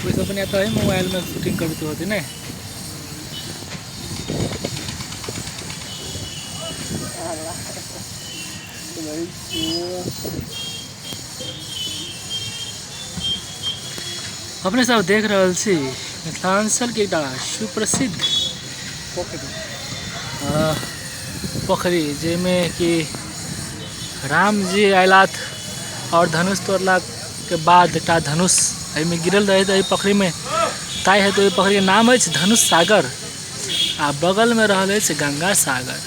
ओहिसँ अपने एतऽ मोबाइलमे शूटिंग करैत होतै ने। अपने सब देख रहल छी मिथिलाञ्चलके एकटा सुप्रसिद्ध पोखरि, पोखरि, जाहिमे कि रामजी अयलाह आओर धनुष तोड़लाके बाद एकटा धनुष एहिमे गिरल रहै एहि पोखरिमे, ताहि हेतु एहि पोखरिके नाम अछि धनुष सागर आ बगलमे रहल अछि गंगा सागर।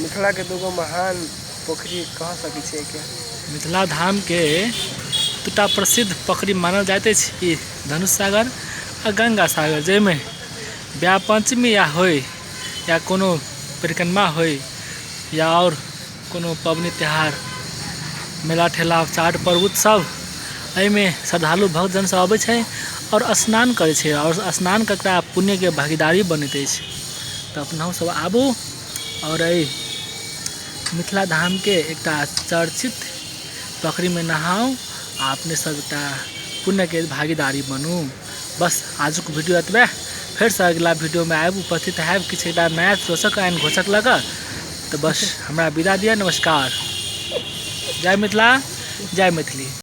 मिथिलाके दूगो महान पोखरि कह सकै छियै एहिके। मिथिला धामके दूटा प्रसिद्ध पोखरि मानल जाइत अछि ई धनुष सागर आ गंगा सागर, जाहिमे विवाह पञ्चमी या होइ या कोनो परिक्रमा होइ या आओर कोनो पबनी तिहार, मेला ठेला, चाट पर्व उत्सव, एहिमे श्रद्धालु भक्तजन सब अबै छै आओर स्नान करै छै आओर स्नान कऽ कऽ पुण्यके भागीदारी बनैत अछि। तऽ अपनहु सब आबू आओर एहि मिथिला धामके एकटा चर्चित पोखरिमे नहाउ आ अपने सब एकटा पुण्यके भागीदारी बनू। बस आजुक वीडियो एतबे, फेरसँ अगिला वीडियोमे आबि उपस्थित होयब किछु एकटा नया रोचक एहन घोचक लऽ कऽ। तऽ बस हमरा विदा दिअ, नमस्कार, जय मिथिला, जय मैथिली।